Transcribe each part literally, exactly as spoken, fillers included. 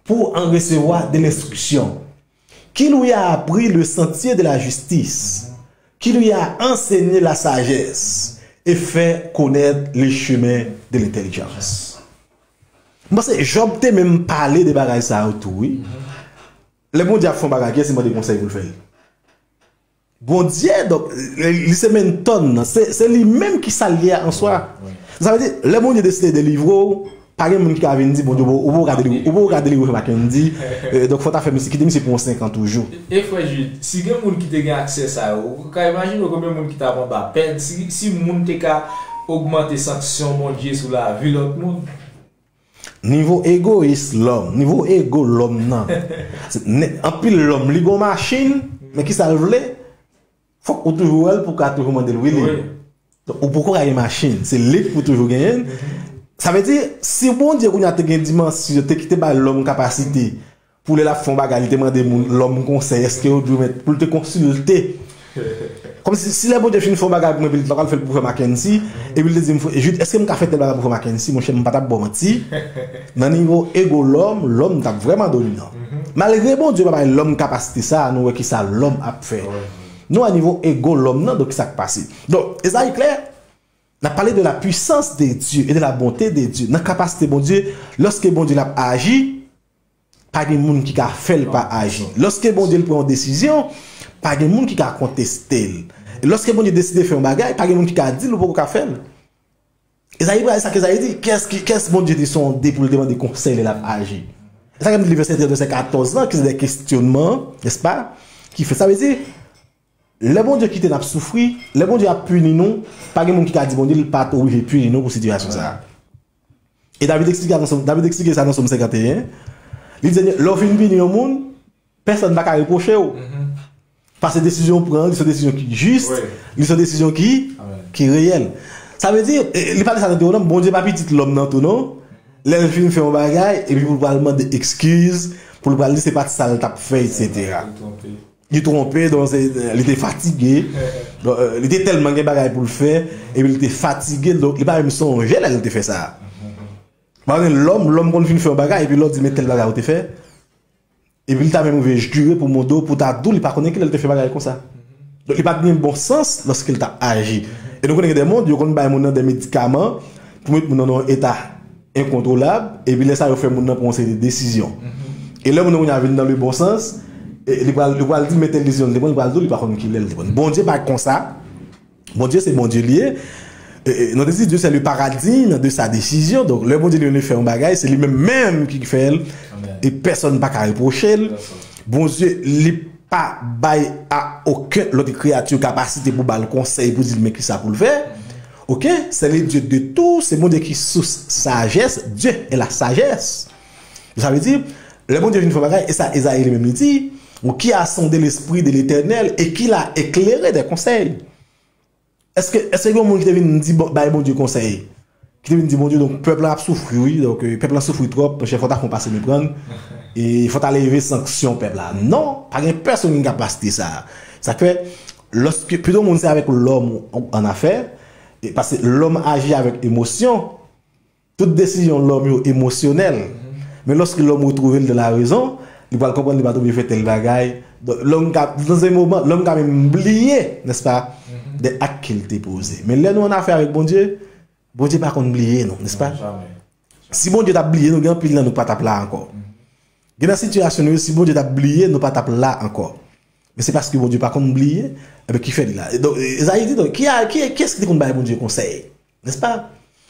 pour en recevoir de l'instruction. Qui lui a appris le sentier de la justice, qui lui a enseigné la sagesse et fait connaître le chemin de l'intelligence. Mwen panse Jòb te menm pale de bagay sa yo tou, wi. Lè Bondye ap fè yon bagay, kiyès li mande konsèy pou l fè l? Bondye, donk, li se menntò n nan, se, se li menm ki sa l ye a an swa. Sa vle di, lè Bondye deside delivre w, pa gen moun ki ka vin di Bondye, ou poko ka delivre, ou poko ka delivre Mackendy, euh, donk fò w ta fè misye, kite misye pou yon senk an toujou. E frè Jude, si gen moun ki te gen aksè sa yo, ou ka imajine w konbyen moun ki t ap anba pèn, si, si moun te ka ogmante sanksyon Bondye sou lavi lòt moun? Nivo egoyis lòm, nivo ego lòm nan. Se, ne, anpil lòm, li gon machin, men ki sa l vle? Fòk ou toujou wè l pou w ka toujou mande l, wi, li. Wi. Donk, ou poko ka gen machin, se li k pou toujou genyen l. Sa vle di, si Bondye kounye a te gen dimansyon, te kite bay lòm kapasite, pou lè l ap fè yon bagay, li te mande moun, lòm konsèy, èske yo dwe mèt, pou l te konsilte. Kòmsi, si lè Bondye fin fè yon bagay pou mwen, epi l t ap fè l pou frè Mackendy, epi l te di m, "Frè Jude, èske m ka fè tèl bagay pou frè Mackendy?" Monchè, m pa t ap ba w manti. Nan nivo ego lòm, lòm t ap vrèman dominan. Malgre Bondye pa bay lòm kapasite sa a, nou wè ki sa lòm ap fè. Nou a nivo ego lòm nan, donk ki sa k pase. Donk, Ezayi klè, n ap pale de la puissance de Dieu et de la bonté de Dieu. Nan kapasite Bondye, lòske Bondye l ap aji, pa gen moun ki ka fè l pa aji. Lòske Bondye l pran yon desizyon, pa gen moun ki ka konteste l. E lòske Bondye deside fè yon bagay, pa gen moun ki ka di l ou poko ka fè l. Ezayi pral, sa ke Ezayi di, kiyès ki, kiyès Bondye te sonde pou l te mande konsèy lè l ap aji? E sa ke m di li vèsè trèz, vèsè katòz lan, ki se de kesyonman, nèspa? Ki fè, sa vle di, lè Bondye kite n ap soufri, lè Bondye ap pini nou, pa gen moun ki ka di Bondye li pa t oblije pini nou pou sitiyasyon sa a. E David eksplike sa nan Sòm, David eksplike sa nan Sòm senkanteyen. Li di, lè w fin pini yon moun, pèsonn pa ka repwoche w. Paske desizyon w pran an, li se yon desizyon ki jis, li se yon desizyon ki, ki reyèl. Sa vle di, e, li pale sa nan Dewotènòm, Bondye pa pitit lòm nan tou non. Lè l fin fè yon bagay, epi pou l pral mande ekskiz, pou l pral di se pa t sa l t ap fè, etsetera. Li twonpe, donk se, li te fatige. Donk, euh, li te tèlman gen bagay pou l fè, epi li te fatige, donk li pa menm sonje lè l te fè sa. Paske lòm, lòm konn fin fè yon bagay, epi lè w di men tèl bagay ou te fè, epi li ta menm rive jire pou mande w, pou ta di w li pa konnen kilè l te fè bagay konsa. Donk li pa t gen bon sans lòske l t ap aji. E nou konnen gen de moun, yo konn bay moun nan de medikaman pou met moun nan nan yon eta enkontwolab, epi lè sa yo fè moun nan pran yon seri de desizyon. E lè moun nan kounye a vin nan le bon sans, e li pral, li pral di men tèl desizyon li te pran, li pral di w li pa konn kilè l te pran. Bondye pa konsa. Bondye se Bondye li ye. E, e, nou te di Dieu c'est le paradigme de sa décision. Donk lè Bondye li vle fè yon bagay, se li menm menm ki fè l. E pèsonn pa ka repwoche l. Bondye li pa bay a okenn lòt kreyati kapasite pou ba l konsèy, pou di l men kisa pou l fè. Oke? C'est le Dieu de tout, se Bondye ki sous sajès, Dieu est la sagesse. Sa vle di, lè Bondye vin fè bagay, e sa Ezayi li menm li di, ou qui a sondé l'esprit de l'Éternel et qui l'a éclairé des conseils. Èske, èske gen yon moun ki te vin di, Bon- bay Bondye konsèy? Ki te vin di Bondye, donk, pèp la ap soufri, wi, donk, euh, pèp la soufri twòp, monchè, fò w ta fè yon pase meprann. E fò w ta leve sanksyon pèp la. Non, pa gen pèsonn ki kapasite sa. Sa k fè, lòske, pito moun se avèk lòm ou, ou annafè, e paske lòm aji avèk emosyon, tout desizyon lòm yo emosyonèl. Men lòske lòm retwouve l dan la rezon, li pral konprann li pa t oblije fè tèl bagay. Donk, lòm ka, dan se moman, lòm ka menm bliye, nèspa, de ak ke l te poze. Men lè nou annafè avèk Bondye, Bondye pa konn bliye nou, nèspa? Si Bondye t ap bliye nou, gen anpil nan nou pa t ap la ankò. Gen nan sitiyasyon nou yo, si Bondye t ap bliye, nou pa t ap la ankò. Men se paske Bondye pa konn bliye, enben ki fè li la. E donk, Ezayi di, donk, ki a, ki, kiyès ki te konn bay Bondye konsèy? Nèspa?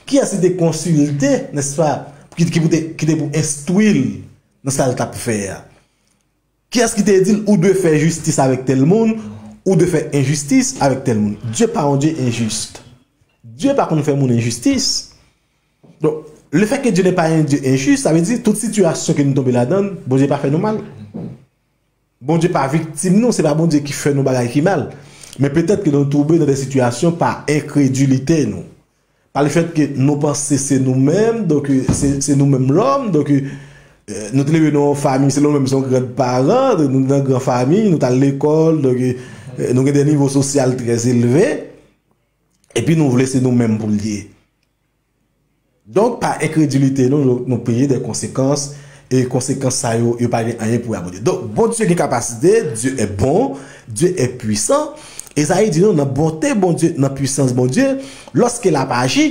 Kiyès li te konsilte, nèspa? Ki, ki pou te, ki te pou enstwi l nan sa l t ap fè a? Kiyès ki te di l, ou dwe fè jistis avèk tèl moun, ou dwe fè enjistis avèk tèl moun? Dye pa yon Dye enjis. Dye pa konn fè moun enjistis. Donk, le fait que Dieu n'est pas un Dieu injuste, sa vle di tout sitiyasyon ke nou tonbe ladan l, Bondye pa fè nou mal. Bondye pa viktim nou, se pa Bondye ki fè nou bagay ki mal. Men petèt ke nou tonbe nan de sitiyasyon pa enkredilite nou. Pa le fèt ke nou panse se nou menm, donk, se, se nou menm lòm, donk, euh, nou te leve nan yon fanmi, se nou menm se yon gran paran, donk nou nan gran fanmi, nou t al lekòl, donk, euh, nou gen de nivo sosyal trè elve, epi nou vle se nou menm pou l ye. Donk, pa enkredilite nou, nou, nou peye de konsekans e konsekans sa yo, yo pa gen anyen pou y a Bondye. Donk, Bondye gen kapasite, Dieu est bon, Dieu est puissant. Ezayi di nou nan bonte Bondye, nan pwisans Bondye, lòske l ap aji,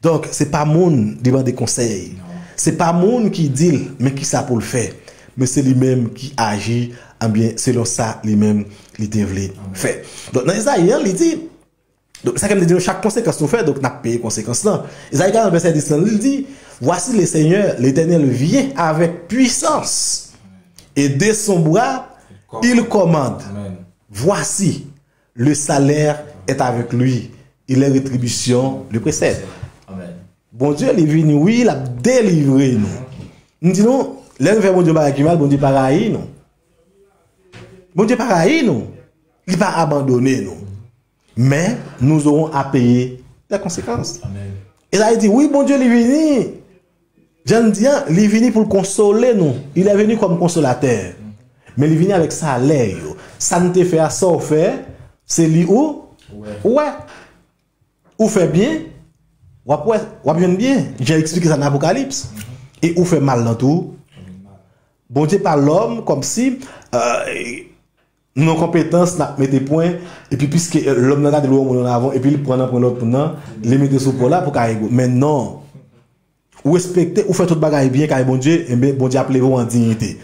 donk, se pa moun li mande konsèy. Se pa moun ki di l, men kisa pou l fè. Men se li menm ki aji, anbyen, selon sa li menm li te vle fè. Donk, nan Ezayi an, li di, donk, sa ke m te di nou, chak konsekans nou fè, donk, n ap peye konsekans lan. Ezayi karant vèsè dis lan, li di, Voici le Seigneur, l'Éternel vient avec puissance, et de son bras, il commande. Voici, le salaire est avec lui, et les rétributions le précèdent. Bondye, li vini, wi, l ap delivre nou. M di nou, lè nou fè Bondye yon bagay ki mal, Bondye pa rayi nou. Bondye pa rayi nou. Li pa abandone nou. Men, nous aurons à payer les conséquences. Ezayi di, wi, Bondye, li vini. Jan n di an, li vini pou l konsole nou. Il est venu comme consolateur. Men li vini avèk salè yo. Sa n te fè a, sa w fè, se li ou wè. Ou fè byen, w ap wè, w ap jwenn byen. Jan eksplike sa nan Apokalips. E ou fè mal lan tou. Bondye pa lòm kòmsi, euh, nou nan konpetans, n ap mete pwen, epi piske, euh, lòm nan gade l wè yon moun an avan, epi l pran nan pwen lòt moun nan, li mete sou pwen la pou ka ego. Men non. Ou respekte, ou fè tout bagay byen kay Bondye, enben, Bondye ap leve w an diyite.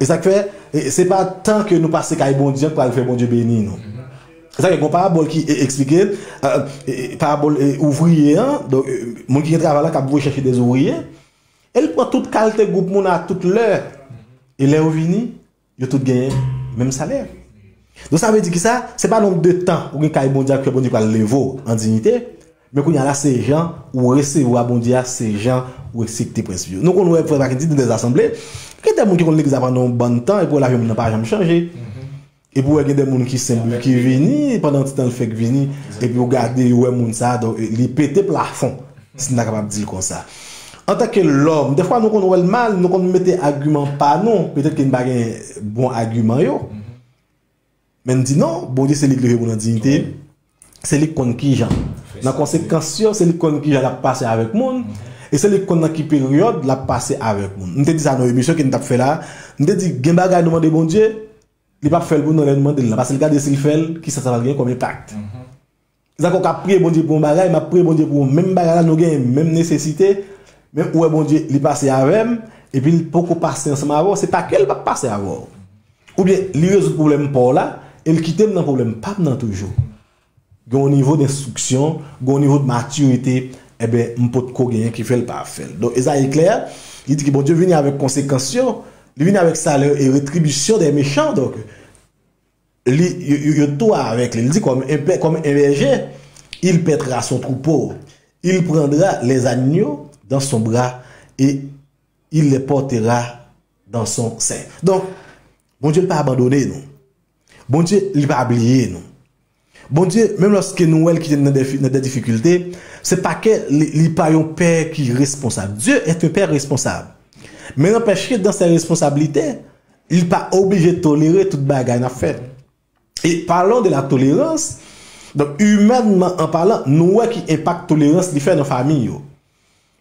E sa k fè, e, se pa tan ke nou pase kay Bondye an k pral fè Bondye beni nou. E sa k fè, gon parabòl ki e, eksplike, e, e, e, parabòl, e, ouvriye an, donk, e, moun ki gen travay la, k ap voye chèche de ouvriye, e l pran tout kalte gwoup moun a tout lè. E lè yo vini, yo tout genyen menm salè. Donk, sa vle di ki sa? Se pa nonb de tan ou gen kay Bondye ak fè Bondye pral leve w an diyite, men kounye a la, se jan ou resevwa Bondye a, se jan ou respekte prensip yo. Nou konn wè, frè Mackendy, nan de zasanble, gen de moun ki konn legliz la pandan yon bann tan, epi w wè lavi moun nan pa janm chanje. Epi w wè gen de moun ki senp, ki vini, pandan ti tan l fèk vini, epi w gade, w wè moun sa, donk, li pete plafon. Si n ta kapab di l konsa. Antanke lòm, dèfwa nou konn wè l mal, nou konn mete agiman pa nou, petèt ke n pa gen bon agiman yo. Men n di non, Bondye se li k leve moun an diyite, se li k konn kijan. Nan konsekans yo, se li k konn kijan l ap pase avèk moun, e se li k konn nan ki peryòd l ap pase avèk moun. M te di sa nan emisyon ke n t ap fè la, m te di gen bagay nou mande Bondye, li p ap fè l pou nou lè n mande l la, paske l gade si l fè l, kisa sa pral gen kòm enpak. Sa k ou ka priye Bondye pou yon bagay, m ap priye Bondye pou yon menm bagay la, nou gen menm nesesite, men ou wè Bondye, li pase avè m, epi l poko pase ansanm avè w, se pa ke l p ap pase avè w. Oubyen, li rezoud pwoblèm pa w la, e l kite m nan pwoblèm pa m nan toujou. Gen yon nivo d enstriksyon, gen yon nivo d matirite, enben, m potko genyen ki fè l pa fè l. Donk, Ezayi klè, li di ke Bondye vini avèk konsekans yo, li vini avèk salè e retribisyon dè mechan, donk, li, yo, yo, yo tou avèk li. Li di, comme un pè-, comme un berger, il paîtra son troupeau. Il prendra les agneaux dans son bras et il les portera dans son sein. Donk, Bondye, li pa abandone nou. Bondye, li pa bliye nou. Bondye, menm lòske nou wè l kite n nan de, nan de difikilte, se pa ke li, li pa yon pè ki responsab. Dieu est un père responsable. Men n'empêche que dans ses responsabilités, li pa oblije tolere tout bagay n ap fè. E parlons de la tolérance. Donk, imènman an palan, nou wè ki enpak tolerans li fè nan fanmi yo.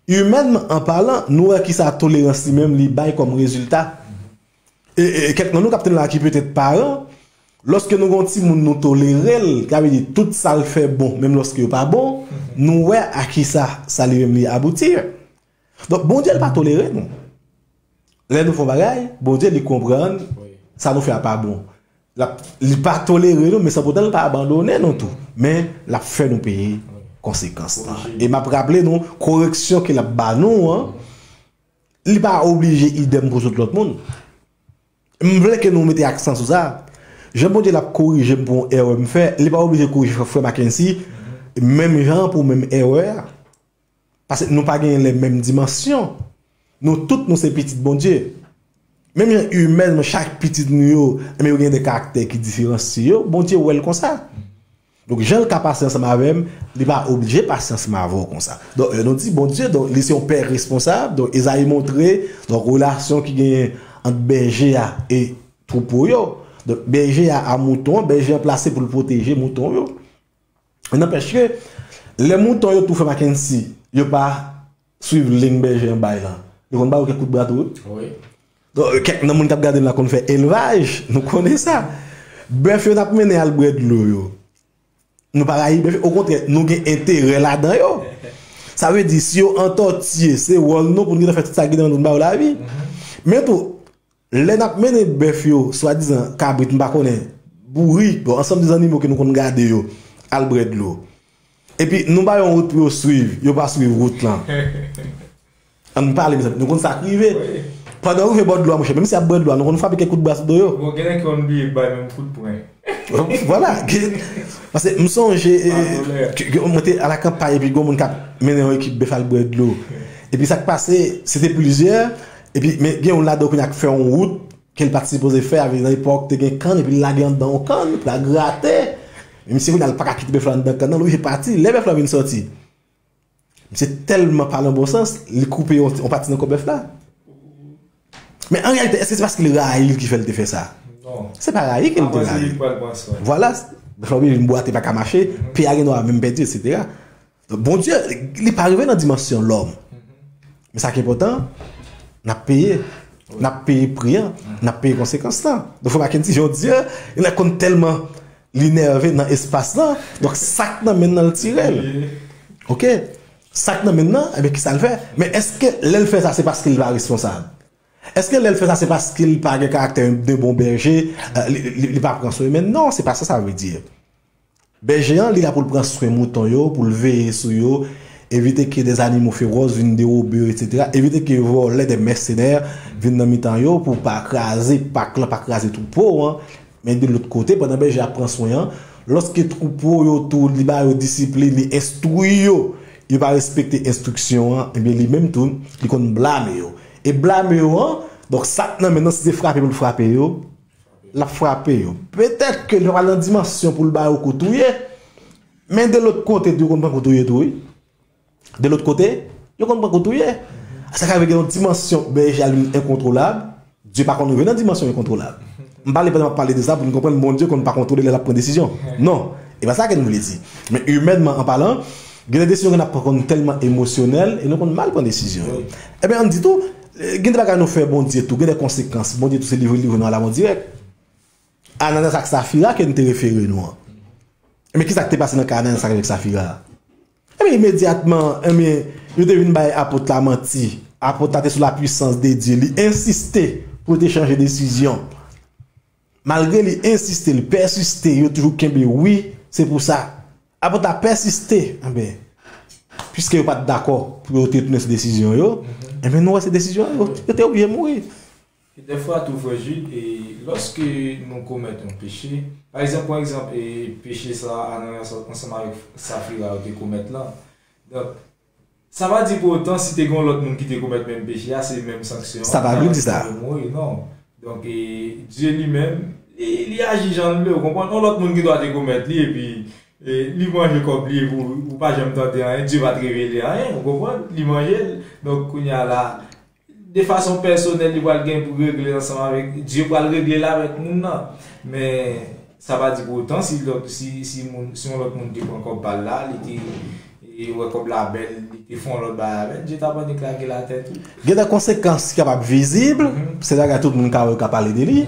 Imènman an palan, nou wè kisa tolerans li menm li bay kòm rezilta. E, e, kèk nan nou k ap tande la ki petèt paran, lòske nou gen yon timoun nou tolere l, sa vle di tout sa l fè bon, menm lòske yo pa bon, nou wè a kisa sa li menm li abouti. Donk, Bondye, li pa tolere nou. Lè nou fè yon bagay, Bondye, li konprann sa nou fè a pa bon. L ap, li pa tolere nou, men sanpoutan, li pa abandone nou tou. Men, l ap fè nou peye konsekans lan. E m ap raple nou, koreksyon ke l ap ba nou an, li pa oblije idèm pou tout lòt moun. M vle ke nou mete aksan sou sa. Jan Bondye l ap korije m pou yon erè m fè, li pa oblije korije frè, frè Mackendy menm jan pou menm erè a. Paske nou pa genyen lè menm dimansyon. Nou tout, nou se pitit Bondye. Menm jan imènman chak pitit nou yo, enben yo gen de karaktè ki diferansye yo, Bondye wè l konsa. Donk, jan l ka pase ansanm avè m, li pa oblije pase ansanm avè w konsa. Donk, lè nou di Bondye, donk, li se yon pè responsab. Donk, Ezayi montre, donk, relasyon ki genyen ant bèje a e twoupo yo. Donk, bèje a a mouton an, bèje an plase pou l pwoteje mouton yo. N'empêche que, lè mouton yo tou frè Mackendy, yo pa swiv liy bèje an bay lan. Yo konn ba yo kèk kout bra tou, wi. Wi. Donk, kèk nan moun k ap gade m la konn fè elvaj, nou konnen sa. Bèf yo n ap mennen al bwè dlo yo. Nou pa rayi bèf yo, okontrè, nou gen enterè ladan yo. Sa vle di, si yo antòtiye, se wòl nou pou n gentan fè tout sa ki gen nan nou ba yo lavi. Men tou, lè n ap mennen bèf yo, swadizan kabrit, m pa konnen, bourik, bon, ansanm de zannimo ke nou konn gade yo, al bwè dlo. Epi nou ba yo yon wout pou yo swiv, yo pa swiv wout lan. Ann pale, mezanmi, nou konn sa k rive. Pandan yo rive bò dlo a, monchè, menm si y ap bwè dlo a, nou konn frape kèk kout bra sou do yo. Bon, gen nèg ki konn bliye bay menm kout pwen. Vwala. Paske m sonje, mwen te alakanpay epi gen yon moun k ap mennen yon ekip bèf al bwè dlo. Epi sa k pase, se te plizyè, epi men gen youn ladan yo kounye a k fè yon wout ke l pa t sipoze fè, avè nan epòk te gen kann epi l lage anndan yon kann pou l al grate. Men misye kounye a l pa ka kite bèf la anndan kann nan, l oblije pati. Lè bèf la vin sòti, misye tèlman pale an bon sans, li koupe yon, yon pati nan kò bèf la. Men an reyalite, èske se paske l rayi l ki fè l te fè sa? Non. Se pa rayi ke l te Apre se rayi. Li pral pran swen. Vwala, bèf la oblije vin bwate, pa ka mache, pye a gen dwa menm pèdi, etsetera. Donk, Bondye, li pa rive nan dimansyon lòm. Men sa ki enpòtan, n ap peye. N ap peye pri an, n ap peye konsekans lan. Donk, fò Mackenzie, Bondye, li konn tèlman li nève nan espas lan. Donk, sa k nan men l nan, l tire l. Oke? Sa k nan men l nan, ebyen, kisa l fè? Men èske lè l fè sa, se paske l pa responsab? Èske lè l fè sa, se paske l pa gen karaktè de bon bèje, li, li, li pa pran swen? Men non, se pa sa sa vle di. Bèje an, li la pou l pran swen mouton yo, pou l veye sou yo, evite ke de zanimo fewòs vin dewobe yo, etsetera. Evite ke vòlè, de mèsenè vin nan mitan yo pou pa kraze pak lan, pa kraze twoupo an. Men de lòt kote, pandan bèje a ap pran swen an, lòske twoupo yo tou, li ba yo disiplin, li enstwi yo, yo pa respekte enstriksyon an, ebyen li menm tou, li konn blame yo. E blame yo an, donk sa k nan men l nan, si se frape pou l frape yo, l ap frape yo. Petèt ke li pa pral nan dimansyon pou l ba yo kou touye, men de lòt kote, yo konn pran kou touye tou, wi. De lòt kote, yo konn pran kou touye. Sa ka rive gen yon dimansyon bèje a li enkontwolab, Dye pa konn rive nan dimansyon enkontwolab. M pale pandan m ap pale de sa pou n konprann Bondye konn pa kontwole lè l ap pran desizyon. Non, e pa sa ke n vle di. Men imènman an palan, gen de desizyon ke n ap pran konn tèlman emosyonèl e nou konn mal pran desizyon yo. Ebyen, ann di tou, gen de bagay nou fè Bondye tou, gen de konsekans. Bondye tou se livre, livre nou alamò dirèk. Ananyas ak Safira ke n te refere nou an. Men kisa k te pase nan ka Ananyas avèk Safira a? Ebyen, imedyatman, ebyen, yo te vin bay apot la manti. Apot la te sou la puissance de Dieu. Li ensiste pou l te chanje desizyon. Malgre li ensiste, li pèsiste, yo toujou kenbe wi, se pou sa. Apot la pèsiste, enben, piske yo pa t dakò pou yo te tounen sou desizyon yo, enben, nou wè se desizyon yo, yo te oblije mouri. E dèfwa tou, frè Jude, e lòske nou komèt yon peche, pa egzanp, pran egzanp, e peche sa Ananyas ansanm avèk Safira yo te komèt lan. Donk, sa pa di pou otan si te gen yon lòt moun ki te komèt menm peche a, se menm sanksyon an. Sa pa vle di sa. Yo mouri, non. Donk, e, Dye li menm, li, li aji jan l vle, ou konprann? Yon lòt moun gen dwa te komèt li, epi e, li manje kòb li, epi ou, ou pa janm tande anyen, Dye pa t revele anyen, ou konprann? Li manje l. Donk, kounye a la, de fason pèsonèl, li pral gen pou regle ansanm avèk, Dye pral regle l avèk moun nan. Men, sa pa di pou otan, si lòt, si, si moun, si yon lòt moun te pran kòb pa l la, li te, e, wè kòb la bèl, li te fè yon lòt bagay avè l, Dye t ap annik lage l atè tou. Gen de konsekans ki kapab vizib, se bagay tout moun ka wè, ka pale de li.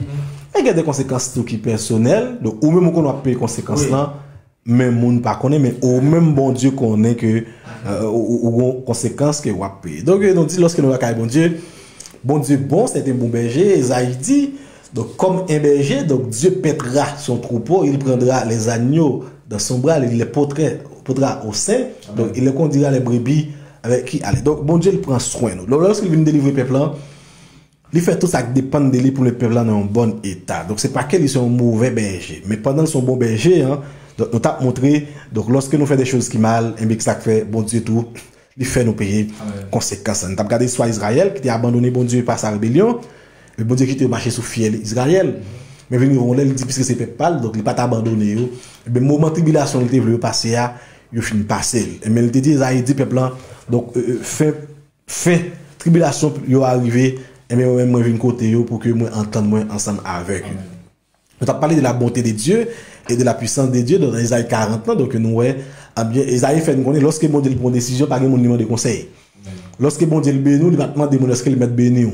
Men gen de konsekans tou ki pèsonèl. Donk, ou menm ou konn w ap peye konsekans lan, men moun pa konnen, men ou menm Bondye konnen ke, euh, ou, ou, ou gon konsekans ke w ap peye. Donk, euh, nou di, lòske nou lakay Bondye, Bondye bon, c'est un bon berger, Ezayi di, donc comme un berger, donc Dieu paîtra son troupeau, il prendra les agneaux dans son bras, il les portera, portera au sein, donc il les conduira les brebis avec qui aller. Donk, Bondye, li pran swen nou. Donk, lòske li vin delivre pèp lan, li fè tout sa k depann de li pou l met pèp la nan yon bon eta. Donk, se pa ke li se yon move bèje. Men pandan l se yon bon bèje, an, donk, nou t ap montre, donk, lòske nou fè de choz ki mal, enben, sa k fè Bondye tou, li fè nou peye konsekans lan. Nou t ap gade istwa Izrayèl, ki te abandone Bondye, pase a rebelyon, men Bondye kite yo mache sou fyèl Izrayèl. Men vin rive yon lè, li di, piske se pèp pa l, donk, li pa t abandone yo. Enben, moman tribilasyon li te vle yo pase a, yo fin pase l. Enben, li te di, Ezayi di pèp lan, donk, euh, euh, fen fen tribilasyon yo a rive, enben, mwen menm, mwen vin kote yo pou ke mwen antann mwen ansanm avèk yo. Nou t ap pale de la bonté de Dieu et de la puissance de Dieu, donk, nan Ezayi karant lan, donk, nou wè, Ebyen, Ezayi fè n konnen, lòske Bondye l pran yon desizyon, pa gen moun li mande konsèy. Lòske Bondye l beni w, li pa t mande moun èske l mèt beni w.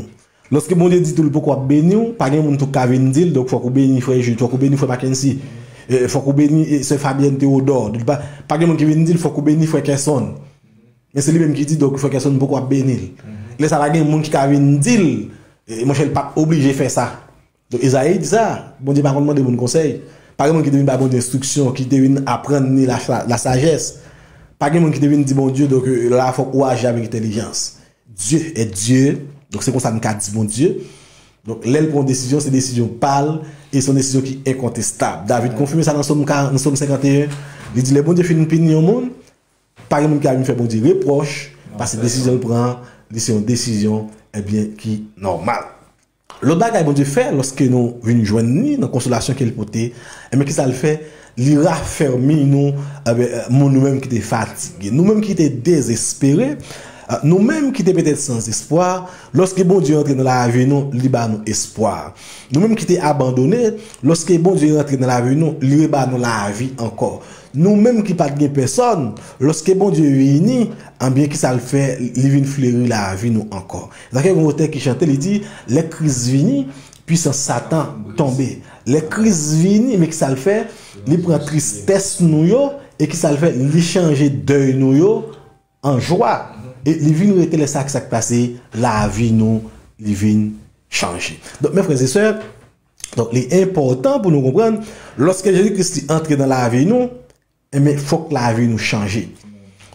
Lòske Bondye di tou l poko ap beni w, pa gen moun tou k ka vin di l, donk fòk ou beni frè Jude, fòk ou beni frè Mackenzie, eh, fòk ou beni eh, sè Fabienne Théodore. Li pa, pa gen moun ki vin di l fòk ou beni frè Kèsonn. Men se li menm ki di, donk frè Kèsonn poko ap beni l. Lè sa pa gen moun ki ka vin di l, eh, monchè, l pa t oblije fè sa. Donk, Ezayi di sa, Bondye pa konn mande moun konsèy. Pa gen moun ki te vin bay Bondye enstriksyon, ki te vin aprann li la, la, la sajès. Pa gen moun ki te vin di Bondye, donk, euh, la, fòk ou aji avèk entèlijans. Dieu est Dieu. Donk, se konsa n ka di Bondye. Donk, lè l pran yon desizyon, se desizyon pa l, e se yon desizyon ki enkontestab. David konfime sa nan Sòm ka-, nan Sòm senkanteyen. Li di, lè Bondye fin pini yon moun, pa gen moun ki ka vin fè Bondye repwòch, paske desizyon l pran, li se yon desizyon, ebyen, ki nòmal. Lòt bagay Bondye fè lòske nou vin jwenn li nan konsolasyon ke l pote, enben, kisa l fè? Li rafèmi nou, enben, nou menm ki te fatige, nou menm ki te dezespere, nou menm ki te petèt san espwa, lòske Bondye rantre nan lavi nou, li ba nou espwa. Nou menm ki te abandone, lòske Bondye rantre nan lavi nou, li reba nou lavi ankò. Nou menm ki pa t gen pèsòn, lòske Bondye vini, anbyen, kisa l fè? Li vin fleri lavi nou ankò. Sa fè gen yon otè ki chante, li di, lè Kris vini, pwisans Satan tonbe. Lè Kris vini, men kisa l fè? Li pran tristès nou yo, e kisa l fè? Li chanje dèy nou yo an jwa. E li vin rete lè sa, sa k pase, lavi nou, li vin chanje. Donk, mes frères et sœurs, donk, li enpòtan pou nou konprann, lòske Jezi Kris li antre nan lavi nou, enben, fòk lavi nou chanje.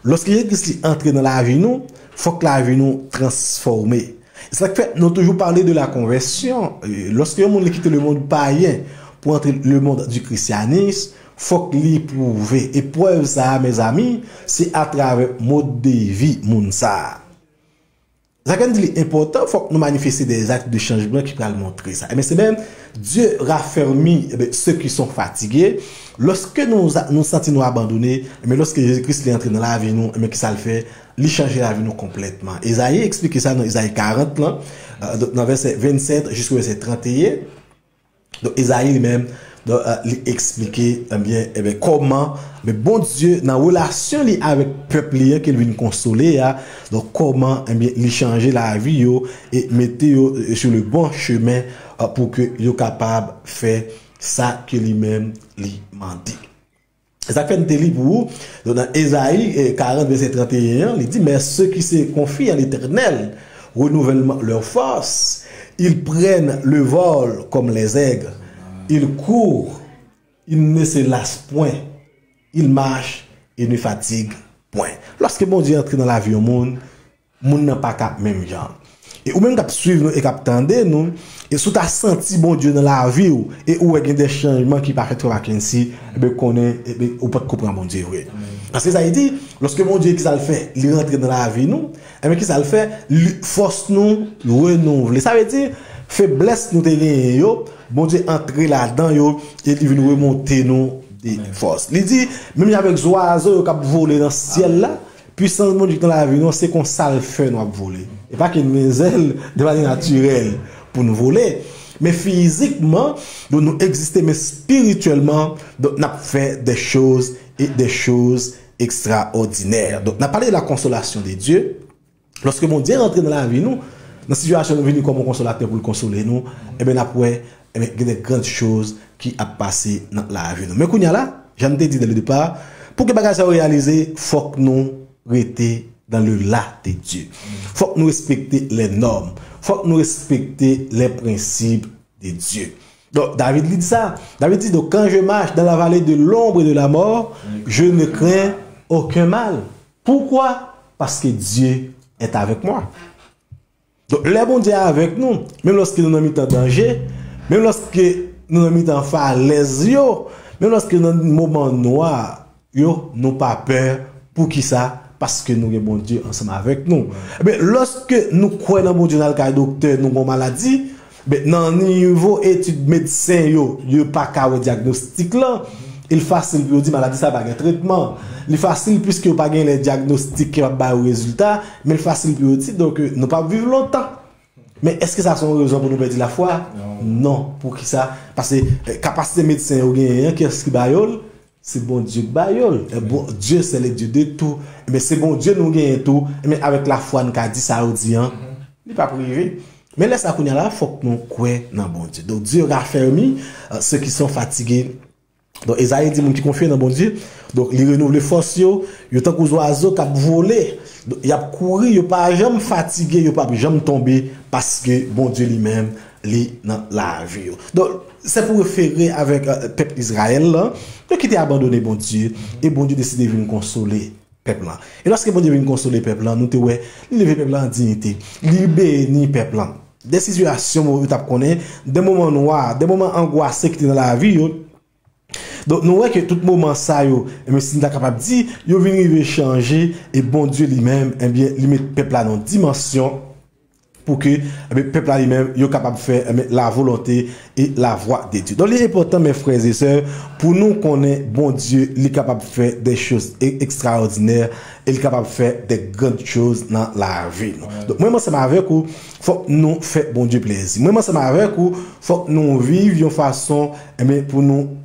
Lòske Jezi Kris li antre nan lavi nou, fòk lavi nou transfòme. Se sa k fè nou toujou pale de la konvèsyon. E, lòske yon moun li kite le mond payen pou antre le monde du christianisme, fòk li pwouve. E prèv sa a, mezanmi, se atravè mòd de vi moun sa a. Sa k fè n di li enpòtan, fòk nou manifeste des actes de changement ki pral montre sa. Ebyen, se menm, Dieu raffermit, ebyen, ceux qui sont fatigués. Lòske nou, nou santi nou abandone, ebyen, lòske Jezi Kris li antre nan lavi nou, ebyen, kisa l fè? Li chanje lavi nou konplètman. Ezayi eksplike sa nan Ezayi karant lan, euh, donk nan vèsè vennsèt jiska vèsè tranteyen. Donk, Ezayi li menm, donk, euh, li eksplike, ebyen, ebyen, kòman, men Bondye, nan relasyon li avèk pèp li an ke l vin konsole a, donk, kòman, ebyen, li chanje lavi yo e mete yo, euh, sur le bon chemin, euh, pou ke yo kapab fè sa ke li menm li mande. E sa k fè n te li pou ou, donk, nan Ezayi, eh, karant, vèsè tranteyen an, li di, mais ceux qui se confient à l'Éternel renouvellent leur force. Ils prennent le vol comme les aigles. Ils courent, ils ne se lassent point. Ils marchent et ne fatiguent point. Lòske Bondye antre nan lavi yon moun, moun nan pa ka menm jan. E ou menm k ap swiv nou e k ap tande nou, e si w ta santi Bondye nan lavi w, e ou wè gen de chanjman ki pa fèt, frè Mackenzie, ebyen, konnen, ebyen, ou pa t konprann Bondye vre. Paske sa vle di, lòske Bondye, kisa l fè? Li rantre nan lavi nou, ebyen, kisa l fè? Li, fòs nou renouvle. Sa vle di, feblès nou te genyen yo, Bondye antre ladan yo, e li vin remonte nou de fòs. Li di, menm jan avèk zwazo yo k ap vole nan syèl la, pwisans Bondye ki nan lavi nou, se konsa l fè nou ap vole. E pa ke n gen zèl de manyè natirèl pou n vole, men fizikman, donk, nou egziste, men espirityèlman, donk, n ap fè des choses et des choses extraordinaires. Donk, n ap pale de la consolation de Dieu. Lòske Bondye rantre nan lavi nou, nan sitiyasyon nou vini kòm yon konsolatè pou l konsole nou, ebyen, n ap wè, ebyen, gen de grandes choses ki ap pase nan lavi nou. Men kounye a la, jan m te di dès le départ, pou ke bagay sa yo reyalize, fòk nou rete dans le là de Dieu. Fòk nou respekte les normes. Fòk nou respekte les principes de Dieu. Donk, David li di sa. David di, donc, quand je marche dans la vallée de l'ombre et de la mort, je ne crains aucun mal. Pourquoi? Parce que Dieu est avec moi. Donk, lè Bondye avèk nou, menm lòske nou nan mitan danje, menm lòske nou nan mitan falèz yo, menm lòske nou nan moman nwa yo, nou pa pè. Poukisa? Paske nou gen Bondye ansanm avèk nou. Ebyen, lòske nou kwè nan Bondye, n al kay doktè, nou gen yon maladi, ben, nan nivo etid medsen yo, yo pa ka wè dyagnostik lan. E l fasil pou yo di maladi sa pa gen tretman. Li fasil piske yo pa gen lè dyagnostik ki ap bay yo rezilta, men l fasil pou yo di, donk, nou p ap viv lontan. Men èske sa se yon rezon pou nou pèdi lafwa? Non. Non. Poukisa? Paske, eh, kapasite medsen yo genyen an, kiyès ki ba yo l? Se Bondye k ba yo l. E bon, Dieu c'est le Dieu de tout. Ebyen, se Bondye nou genyen tou. Ebyen, avèk lafwa, n ka di sa yo di an. Li p ap rive. Men lè sa kounye a la, fòk nou kwè nan Bondye. Donc, Dieu raffermit euh, ceux qui sont fatigués. Donk, Ezayi di moun ki konfye nan Bondye. Donk, li renouvle fòs yo. Yo tankou zwazo k ap vole. Donk, y ap kouri, yo pa janm fatige, yo p ap janm tonbe, paske Bondye li menm, li nan lavi yo. Donk, se pou refere avèk euh, pèp Izrayèl lan, yo ki te abandone Bondye, e Bondye deside vin konsole pèp lan. E lòske Bondye vin konsole pèp lan, nou te wè, li leve pèp lan an diyite, li beni pèp lan. De sitiyasyon yo t ap konnen, de moman nwa, de moman angwase ki te nan lavi yo, Donk, nou wè ke tout moman sa yo, ebyen, si n ta kapab di, yo vin rive chanje, e Bondye li menm, ebyen, li met pèp la nan yon dimansyon pou ke, ebyen, pèp la li menm, yo kapab fè, ebyen, la volonte e la vwa de Dye. Donk, li enpòtan, mes frères et sœurs, pou nou konnen Bondye, li kapab fè de choz e- ekstraòdinè, e li kapab fè de grann choz nan lavi nou. Donk, mwen, ansanm avèk ou, fòk nou fè Bondye plezi. Mwen, ansanm avèk ou, fòk nou viv yon fason, ebyen, pou nou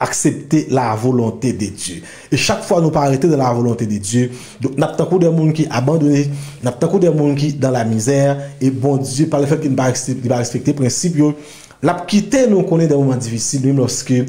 aksepte la volonte de Dye. E chak fwa nou pa rete nan la volonte de Dye, donk n ap tankou de moun ki abandone, n ap tankou de moun ki dan la mizè, e Bondye, pa le fèt ke li pa respekte, li pa respekte prensip yo, l ap kite nou konnen de moman difisil, menm lòske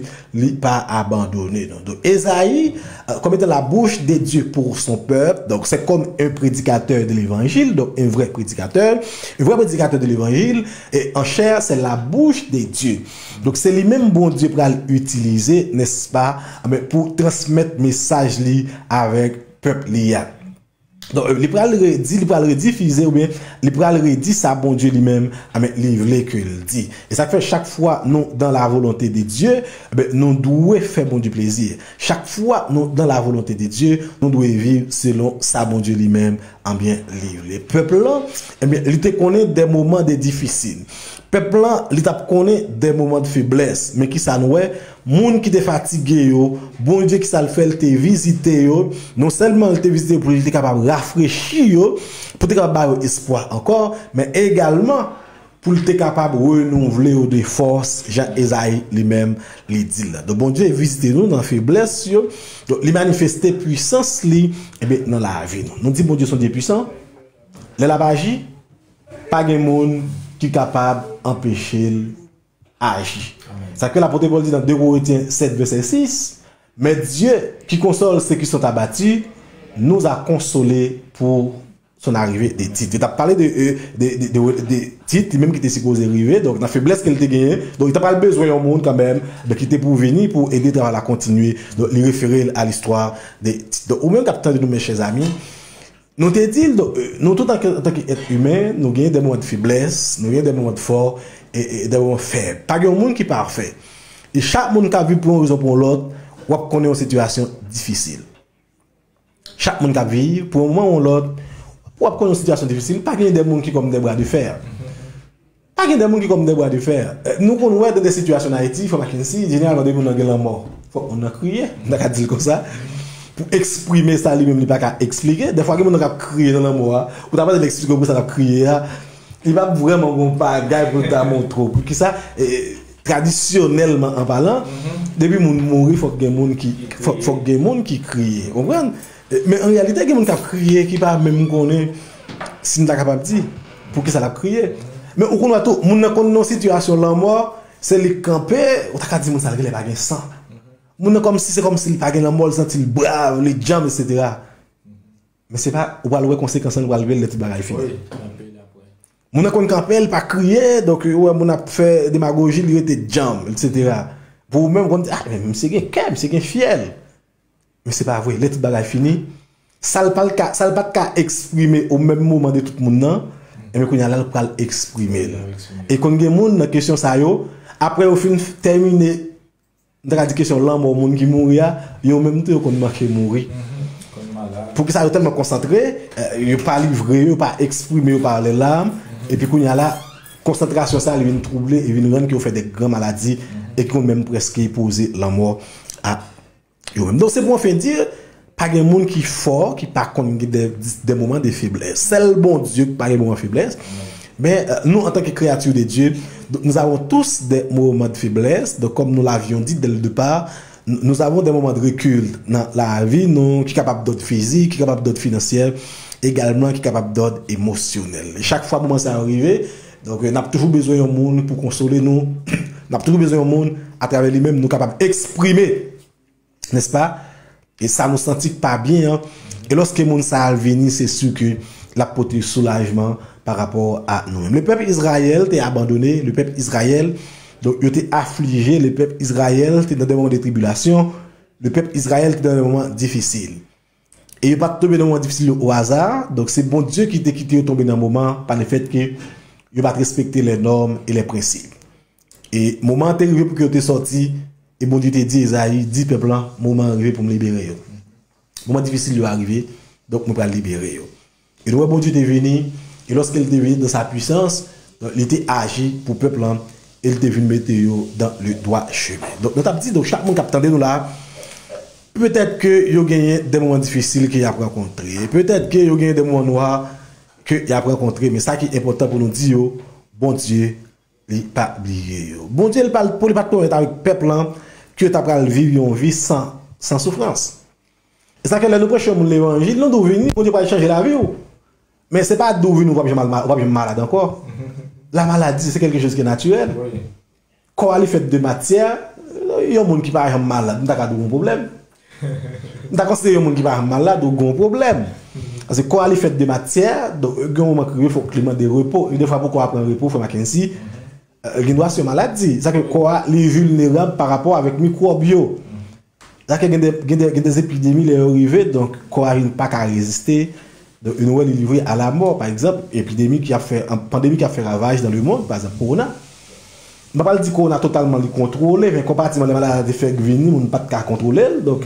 li pa abandone nou. Donk, Ezayi, euh, comme étant la bouche de Dieu pour son peuple, donc c'est comme un prédicateur de l'évangile, donc un vrai prédicateur, un vrai prédicateur de l'évangile, et en chair, c'est la bouche de Dieu. Donk, se li menm Bondye pral itilize, nèspa, anben, pou transmèt mesaj li avèk pèp li a. Donk, euh, li pral redi, li pral redifize, oubyen li pral redi sa Bondye li menm, anben, li vle ke l di. E sa k fè chak fwa nou dans la volonté de Dieu, anben, nou dwe fè Bondye plezi. Chak fwa nou dans la volonté de Dieu, nou dwe viv selon sa Bondye li menm, anben, li vle. Pèp lan, anben, li te konnen de moman de difisil. Pèp lan, li t ap konnen de moman de feblès. Men kisa nou wè? Moun ki te fatige yo, Bondye kisa l fè? L te vizite yo. Non sèlman l te vizite yo pou li te kapab rafrechi yo, pou te kapab ba yo espwa ankò, men egalman pou l te kapab renouvle yo de fòs, jan Ezayi li menm li di l la. Donk, Bondye vizite nou nan feblès yo. Donk, li manifeste pwisans li, ebyen, nan lavi nou. Nou di Bondye se yon Dye pwisan. Lè l ap aji, pa gen moun ki kapab anpeche l aji. Sa ke lapot Pòl di nan de Korentyen sèt vèsè sis, mais Dieu qui console ceux qui sont abattus nous a consolés pour son arrivée de Tite. Li t ap pale de, euh, de, de, de, de Tit, li menm ki te sipoze rive, donk nan feblès ke l te genyen, donk li ta pral bezwen yon moun kanmenm, ben, ki te pou vini pou ede travay la kontinye. Donk li refere l a listwa de Tit. Donk ou menm k ap tande nou, mes chers amis, nou te di l, donk, euh, nou tout anke, antanke èt imen, nou genyen de moman de feblès, nou genyen de moman de fò, e, e de moman fèb. Pa gen yon moun ki pafè. E chak moun k ap viv pou yon rezon pou yon lòt, w ap konnen yon sitiyasyon difisil. Chak moun k ap viv, pou yon moman ou yon lòt, w ap konnen yon sitiyasyon difisil. Pa gen de moun ki kòm de bra de fè. Pa gen de moun ki kòm de bra de fè. Eh, nou konn wè dan de sitiyasyon an Ayiti, frè Mackenzie, jeneralman depi moun nan gen lanmò, fòk moun nan kriye, m ta ka di l konsa, pou eksprime sa li menm li pa ka eksplike. Dèfwa gen moun nan k ap kriye nan lanmò a, ou ta panse l eksplike w pou sa l ap kriye a, li p ap vrèman gon bagay pou l ta montre w. Poukisa? Eh, tradisyonèlman an palan, depi moun mouri, fòk gen moun ki, fòk, fòk gen moun ki kriye. Ou konprann? Eh, men an reyalite, gen moun k ap kriye ki pa menm konnen si m ta kapab di poukisa l ap kriye. Men ou konn wè tou, moun nan konn nan yon sitiyasyon lanmò, se li k kanpe, ou ta ka di moun sa l genlè pa gen san. Moun nan kòmsi, se kòmsi li pa gen lanmò, li santi l brav, li djanm, etsetera. Men se pa, ou pral wè konsekans lan, li pral rive lè tout bagay fini. Wi, kanpe l ap wè. Moun nan konn kanpe, li pa kriye, donk ou wè moun ap fè demagoji, li rete djanm, etsetera. Pou ou menm, ou konn di, ah, men misye gen kè, misye gen fyèl. Men se pa vre, lè tout bagay fini, sa l pa t ka, sa l pa t ka eksprime o menm moman de tout moun nan, enben kounye a la l pral eksprime l. E konn gen moun nan kesyon sa yo, apre yo fin tèmine, m ta ka di kesyon lanmò moun ki mouri a, yo menm tou yo konn manke mouri. Poukisa yo tèlman konsantre, eh, yo pa livre yo, yo pa eksprime yo pa lè lam, epi kounye a la, konsantrasyon sa li vin twouble e vin rann ke yo fè de gran maladi e ki konn menm prèske poze lanmò a yo menm. Donk, se pou anfen di, pa gen moun ki fò, ki pa konn gen de, de moman de feblès. Sèl Bondye ki pa gen moman feblès. Men, euh, nou, antanke kreyati de Dye, donk, nous avons tous des moments de faiblesse. Donk, kòm nou l'avions dit dès le départ, N-, nous avons des moments de recul dans la vie, nou, ki kapab d'ordre physique, ki kapab d'ordre financier, également ki kapab d'ordre émotionnel. E chak fwa moman sa yo rive, donk, n ap toujou bezwen yon moun pou konsole nou. N ap toujou bezwen yon moun, atravè li menm, nou kapab eksprime, nèspa? E sa nou santi k pa byen an. E lòske moun sa a vini, se si ke l ap pote soulajman pa rapò a nou menm. Le pèp Izrayèl te abandone, le pèp Izrayèl, donk, yo te aflije, le pèp Izrayèl te nan de moman de tribilasyon, le pèp Izrayèl te nan de moman difisil. E yo pa t tonbe nan moman difisil yo o aza, donk, se Bondye ki te kite yo tonbe nan moman, pa le fèt ke yo pa t respekte les normes et les principes. E moman an te rive pou ke yo te sòti, e Bondye te di Ezayi, di pèp lan, moman an rive pou m libere yo. Moman difisil yo a rive, donk mwen pral libere yo. E nou wè Bondye te vini, e lòske l te vini dans sa puissance, donk, li te aji pou pèp lan, e l te vin mete yo dans le droit chemin. Donk, nou t ap di, donk, chak moun k ap tande nou la, petèt ke yo genyen de moman difisil ke y ap rankontre, petèt ke yo genyen de moman nwa ke y ap rankontre, men sa ki enpòtan pou nou di yo, Bondye li pa bliye yo. Bondye, li pa, pou li pa t pwomèt avèk pèp lan ke yo ta pral viv yon vi san, san soufrans. E sa ke lè nou preche yon moun levanjil, nou di w vini, Bondye pral chanje lavi w. Men se pa di w vini, w p ap janm al ma-, w p ap janm malad ankò. La maladie, c'est quelque chose qui est naturel. Wi. Kò a li fèt de matyè, yon moun ki pa janm malad, m ta ka di w gen yon pwoblèm. M ta konsidere yon moun ki pa janm malad ou gen yon pwoblèm. Paske kò a li fèt de matyè, donk gen yon moman ki rive fòk li mande repo. E defwa pou kò a pran repo, frè Mackenzie, euh, gen dwa se yon maladi. Sa ke kò a li vilnerab pa rapò avèk mikwòb yo. Sa ke gen de, gen de, gen de epidemi lè yo rive, donk kò a vin pa ka reziste. Donk, nou wè li livre a la mò, pa egzanp, epidemi ki ap fè, an, pandemi ki ap fè ravaj dans le monde, pa egzanp, kowona. M pa pral di kowona totalman li kontwole, men konpatiman lè maladi fèk vini, moun pa t ka kontwole l, donk,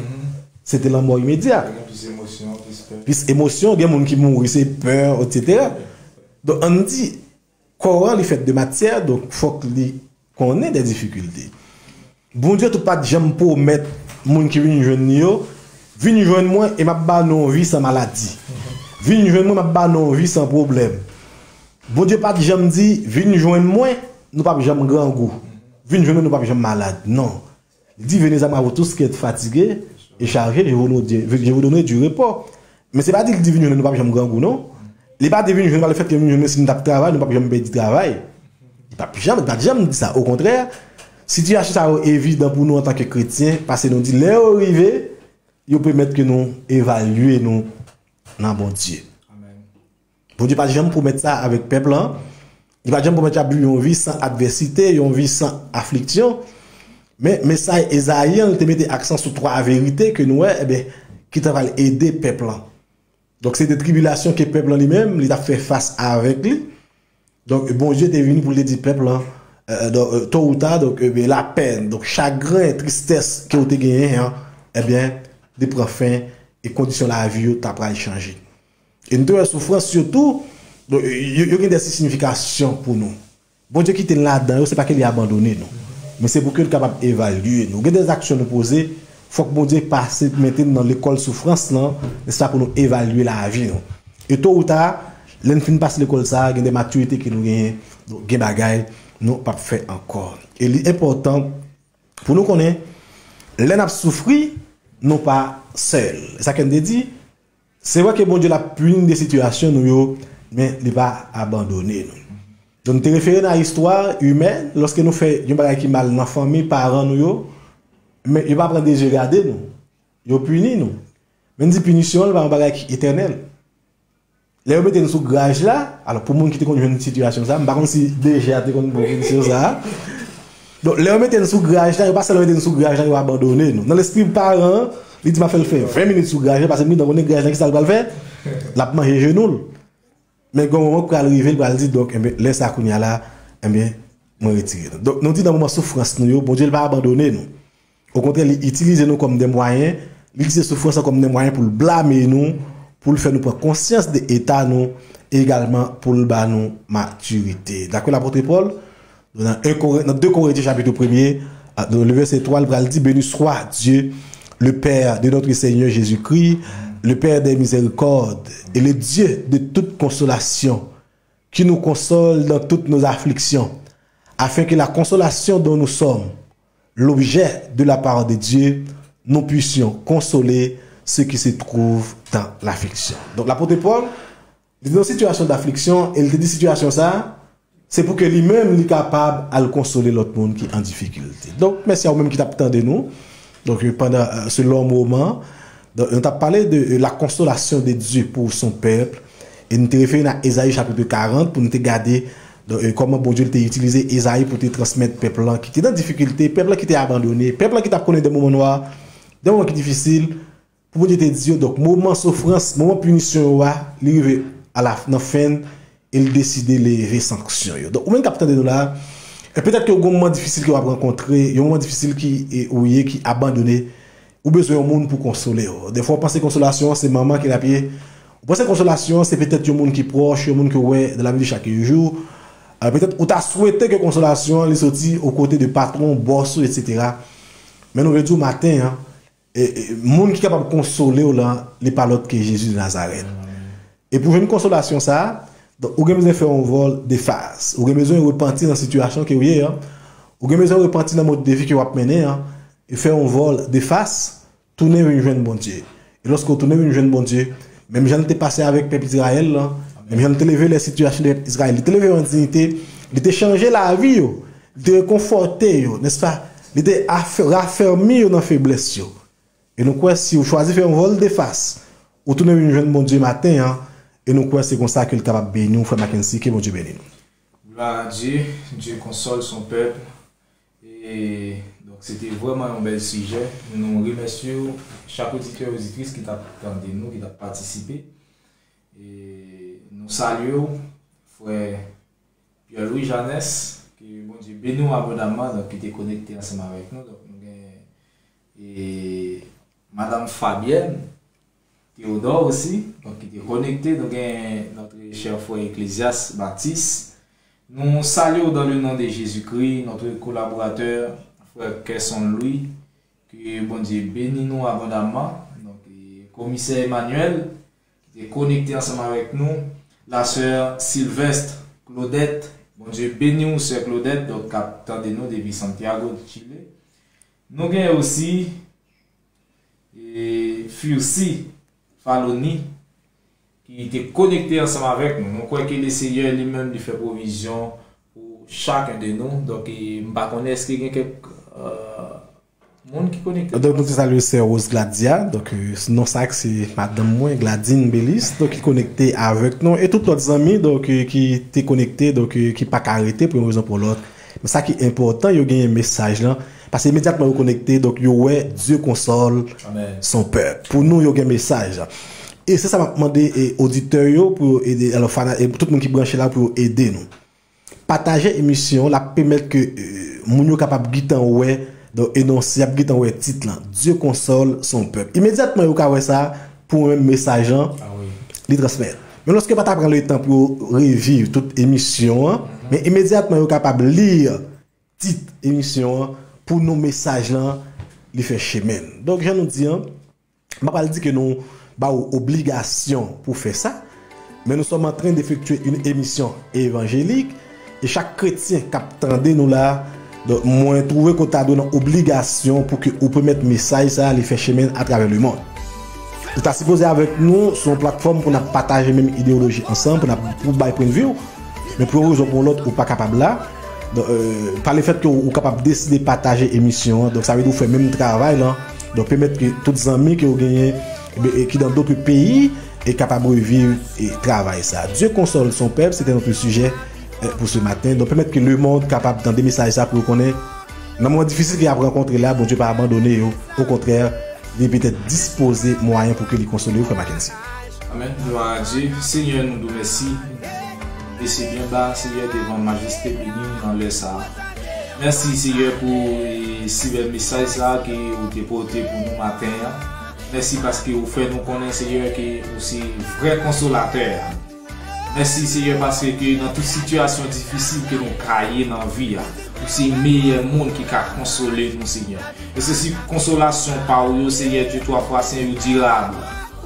se te lanmò imedya. Gen plis emosyon, plis pè. Plis emosyon, gen moun ki mouri, se pè, etsetera. Donk, ann di, kò an, li fèt de matyè, donk, fòk li konnen de difikilte. Bondye tou pa t janm pwomèt moun ki vin jwenn li yo, vin jwenn mwen e m ap ba nou yon vi san maladi. Vin jwenn mwen, m ap ba nou yon vi san pwoblèm. Bondye pa t janm di, vin jwenn mwen, nou p ap janm grangou. Vin jwenn mwen, nou p ap janm malad. Non. Li di, venez à moi, vous tous qui êtes fatigués et chargés, je vous donnerai, je vous donnerai du repos. Men se pa di l di vin jwenn nou p ap janm grangou, non. Li pa di vin jwenn pa le fèt ke vin jwenn si nou t ap travay, nou p ap janm pèdi travay. Li p ap janm, li pa t janm di sa. Okontrè, sitiyasyon sa yo evidan pou nou antanke kretyen, paske nou di lè yo rive, yo pèmèt ke nou evalye nou nan Bondye. Bondye pa t janm pwomèt sa avèk pèp lan. Li pa t janm pwomèt y ap viv yon vi san advèsite, yon vi san afliksyon. Men mesaj Ezayi an, li te mete aksan sou twa verite ke nou wè, ebyen, ki ta pral ede pèp lan. Donk, se te tribilasyon ke pèp lan li menm, li t ap fè fas avèk li. Donk, Bondye te vini pou l te di pèp lan, euh, donk, euh, to ou ta, donk, ebyen, lapèn, donk, chagren, tristès ke w te genyen an, ebyen, li pran fen e kondisyon lavi yo ta pral chanje. E nou te wè soufrans yo tou, donk, yo, yo gen de siyifikasyon pou nou. Bondye kite n ladan yo, se pa ke li abandone nou. Men se pou ke l kapab evalye nou. Gen de aksyon nou poze, fòk Bondye pase mete n nan lekòl soufrans lan, nèspa, pou nou evalye lavi nou. E to ou ta, lè n fin pase lekòl sa a, gen de matirite ke nou genyen, donk gen bagay nou p ap fè ankò. E li enpòtan pou nou konnen, lè n ap soufri, nou pa sèl. E sa ke n te di, se vre ke Bondye l ap pini de sitiyasyon nou yo, men li pa abandone nou. Donk, nou te refere nan istwa imèn, lòske nou fè yon bagay ki mal nan fanmi, paran nou yo, men yo pa pran de zye gade nou. Yo pini nou. Men n di pinisyon an, li pa yon bagay ki etènèl. Lè yo mete n sou graj la, alò, pou moun ki te konn jwenn sitiyasyon sa, m pa konn si D G a te konn pran pinisyon sa. Donk, lè yo mete n sou graj la, yo pa sèlman mete n sou graj la, yo abandone nou. Nan lespri paran an, li di m ap fè l fè ven minit sou graj la, paske m gentan konnen graj la, ki sa l pral fè? L ap manje jenou l. Men gen yon moman k pral rive, l pral di, donk, enben, lè sa kounye a la, enben, mwen retire nou. Donk, nou di nan moman soufrans nou yo, Bondye, li pa abandone nou. Okontrè, li itilize nou kòm de mwayen, li itilize soufrans lan kòm de mwayen pou l blame nou, pou l fè nou pran konsyans de eta nou, e egalman pou l ba nou matirite. Daprè lapot Pòl, nan un Korin-, nan de Korentyen chapit premye, a, nan le vèsè twa, l pral di, Béni soit Dieu, le Père de notre Seigneur Jésus-Christ, le Père des miséricordes et le Dieu de toute consolation, qui nous console dans toutes nos afflictions, afin que la consolation dont nous sommes l'objet de la parole de Dieu, nous puissions consoler ceux qui se trouvent dans l'affliction. Donk, lapot Pòl, li te nan sitiyasyon dafliksyon, e li te di sitiyasyon sa a, se pou ke li menm, li kapab al konsole lòt moun ki an difikilte. Donk, mèsi a ou menm ki t ap tande nou. Donk, pandan, euh, ce long moment, donk, nou t ap pale de, euh, la consolation de Dieu pour son peuple. E nou te refere n a Ezayi chapit karant pou nou te gade, donk, euh, kòman Bondye te itilize Ezayi pou te transmèt pèp lan ki te nan difikilte, pèp lan ki te abandone, pèp lan ki t ap konnen de moman nwa, de moman ki difisil, pou Bondye te di yo, donk, moman soufrans, moman pinisyon yo a, li rive a la, nan fen, e l deside leve sanksyon yo. Donk, ou menm k ap tande nou la, e petèt ke yon moman difisil ke w ap rankontre, yon moman difisil ki, e, ou ye, ki abandone, ou bezwen yon moun pou konsole w. Defwa, w panse konsolasyon an se manman ki l ap ye. Ou panse konsolasyon an se petèt yon moun ki pwòch, yon moun ke w wè dans la vie de chaque jour. E, petèt ou ta swete ke konsolasyon an li soti o kote de patwon, bòs ou, etsetera. Men nou vle di w maten an, e, e, moun ki kapab konsole w lan, li pa lòt ke Jezi de Nazarèt. E pou jwenn konsolasyon sa a, donk, ou gen bezwen fè yon vòl de fas. Ou gen bezwen repanti nan sitiyasyon ke w ye an. Ou gen bezwen repanti nan mòd de vi ke w ap mennen an. E fè yon vòl de fas, tounen vin jwenn Bondye. E lòske w tounen vin jwenn Bondye, menm jan l te pase avèk pèp Izrayèl lan, menm jan l te leve lè sitiyasyon de pèp Izrayèl, li te leve yo an diyite, li te chanje lavi yo, li te rekonfòte yo, nèspa? Li te afè-, rafèmi yo nan feblès yo. E nou kwè si w chwazi fè yon vòl de fas, ou tounen vin jwenn Bondye maten an, e nou kwè se konsa ke l kapab beni w, frè Mackenzie, ke Bondye beni nou. Gloire à Dieu, Dieu console son peuple. E, donk, se te vrèman yon bèl sijè. Nou remèsye w, chak oditè, oditris ki t ap tande nou, ki t ap patisipe. E nou salye w, frè Pierre Louis Janès, ke Bondye beni w abondamman, donk, ki te konekte ansanm avèk nou. Donk, nou gen, e, Madame Fabienne Théodore osi, donk, ki te konekte. Nou gen notre cher frère Ecclésias Baptiste. Nou salye w dans le nom de Jésus-Christ, notre collaborateur, frè Kerson Louis, ke Bondye beni nou abondamman. Donk, e, komisè Emmanuel, ki te konekte ansanm avèk nou, la sè Sylvestre Claudette, Bondye beni w, sè Claudette, donk, k ap tande nou depi Santiago de Chile. Nou gen osi, e, Fursi Faloni, ki te konekte ansanm avèk nou. Nou kwè ke Lesenyè li menm li fè pwovizyon pou chak de nou. Donk, e, m pa konnen èske gen kèk, e, moun ki konekte. Donk, nou te salye sè Rose Gladia. Donk, e, non sa a se madanm mwen, Gladine Belis, donk, ki konekte avèk nou. E tout lòt zanmi, donk, e, ki te konekte, donk, e, ki pa ka rete pou yon rezon pou lòt. Men sa ki enpòtan, yo genyen mesaj lan. Paske imedyatman yo konekte, donk yo wè Dieu console son peuple. Pou nou, yo gen mesaj. E se sa m ap mande, e, oditè yo pou yo ede, alò, fana-, e tout moun ki branche la pou yo ede nou. Pataje emisyon an, l ap pèmèt ke, e, moun yo kapab gentan wè, donk, enonse, y ap gentan wè tit lan, Dieu console son peuple. Imedyatman yo ka wè sa, pou mwen menm mesaj lan, li transmèt. Men lòske yo pa ta pran letan pou yo reviv tout emisyon an, men imedyatman yo kapab li tit emisyon an pou nou mesaj lan, li fè chemen l. Donk, jan nou di an, m pa pral di ke nou ba ou obligasyon pou fè sa, mais nous sommes en train d'effectuer une émission évangélique, e chak kretyen k ap tande nou la, donk, mwen twouve ke w ta dwe nan obligasyon pou ke ou pèmèt mesaj sa a, li fè chemen l atravè lemonn. Ou ta sipoze avèk nou sou yon platfòm pou n ap pataje menm ideyoloji ansanm, pou n ap, pou bay pwennvi w. Men pou yon rezon pou yon lòt, ou pa kapab la. Donk, e, pa lefèt ke ou kapab deside pataje emisyon an, donk sa vle di ou fè menm travay lan. Donk, pèmèt ke tout zanmi ke ou genyen, e, e, ki dans d'autres pays, e kapab reviv, e, travay sa. Dieu console son peuple, c'était notre sujet, e, pour ce matin. Donk, pèmèt ke lemonn kapab tande mesaj sa pou yo konnen nan moman difisil ke y ap rankontre la, Bondye pa abandone yo. Okontrè, li petèt dispoze mwayen pou ke li konsole yo, frè Mackenzie. Amèn. Glwa a Dye. Senyè, nou di w mèsi. Bese byen ba, Senyè, devan majeste beni w nan lè sa a. Mèsi, Senyè, pou, e, si bèl mesaj sa a ke ou te pote pou nou maten an. Mèsi paske ou fè nou konnen, Senyè, ke ou se vrè konsolatè a. Mèsi, Senyè, paske ke nan tout sitiyasyon difisil ke nou ka ye nan vi a, ou se meyè moun ki ka konsole nou, Senyè. E se si konsolasyon pa ou yo, Senyè Dye, twa fwa sen yo dirab.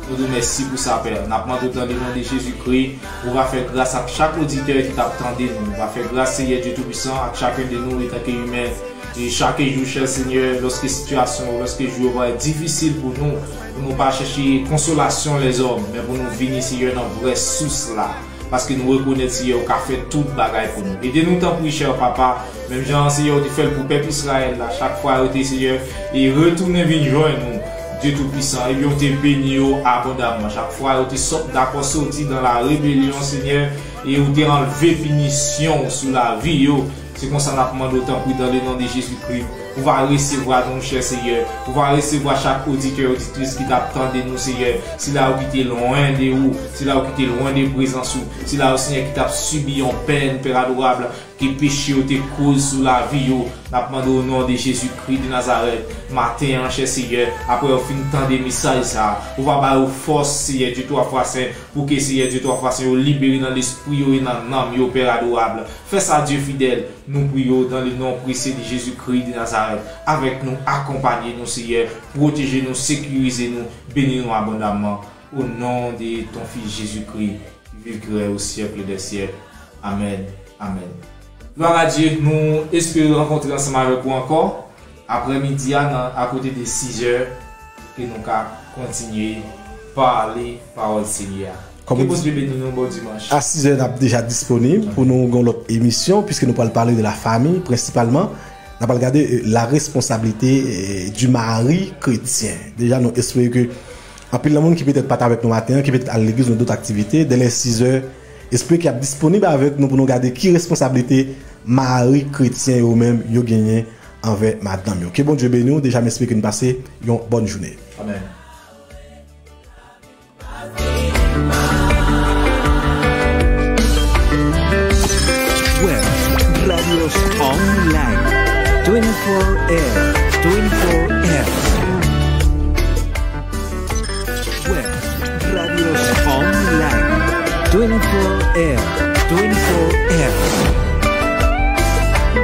Nou di w mèsi pou sa, Pè. N ap mande w dans le nom de Jésus-Christ, ou va fè gras ak chak oditè ki t ap tande nou. Ou va fè gras, Senyè Dye Toupisan, ak chakenn de nou, antanke imen, E chak jou, chè Senyè, lòske sitiyasyon yo, lòske jou yo parèt difisil pou nou, pou nou pa chèche konsolasyon lèzòm, men pou nou vini, Senyè, nan vrè sous la. Paske nou rekonèt, Senyè, ou ka fè tout bagay pou nou. Ede nou, tanpri, chè Papa, menm jan, Senyè, ou te fè l pou pèp Izrayèl la, chak fwa yo te, Senyè, e retounen vin jwenn ou, Dye Toupisan, ebyen, ou te beni yo abondamman. Chak fwa yo te sòt dakò soti dan la rebelyon, Senyè, e ou te anlve pinisyon sou lavi yo. Se konsa n ap mande w, tanpri, dans le nom de Jésus-Christ, ou va resevwa nou, chè Senyè. Ou va resevwa chak oditè, oditris ki t ap tande nou, Senyè. Sila yo ki te lwen de ou, sila yo ki te lwen de prezans ou, sila yo, Senyè, ki t ap sibi yon pèn, Pè adorab, ke peche yo te koz sou lavi yo. N ap mande w, o non de Jezikri de Nazarèt, maten an, chè Senyè, apre yo fin tande mesaj sa a, ou va ba yo fòs, Senyè Dye twa fwa sen, pou ke, Senyè Dye twa fwa sen, yo libere nan lespri yo e nan nanm yo, Pè adorab. Fè sa, Dye fidèl. Nou priye w dans le nom précieux de Jésus-Christ de Nazareth. Avèk nou, akonpanye nou, Senyè. Pwoteje nou, sekirize nou, beni nou abondamman. Au nom de ton Fils Jésus-Christ, qui vit, qui règne au siècle des siècles. Amen. Amen. Glwa a Dye, nou espere rankontre ansanm avèk ou ankò aprè midi a nan akote de sizè, pou ke nou ka kontinye pale pawòl Senyè a. Kòm ke Bondye beni nou, bon dimanch. A sizè n ap deja disponib pou nou gen lòt emisyon, piske nou pral pale de la fami prensipalman. N ap pral gade, eh, la responsabilité, eh, du mari chrétien. Deja, nou espere ke anpil nan moun ki petèt pa t avèk nou maten an, ki petèt al legliz, nan dòt aktivite, dèlè sizè, espere ke y ap disponib avèk nou pou nou gade ki responsablite mari kretyen yo menm yo genyen anvè madanm yo. Ke Bondye beni w, deja m espere ke n pase yon bòn jounen. Amen. Web Radios Online, twenty-four F, twenty-four F. Web Radios Online, twenty-four F, twenty-four F.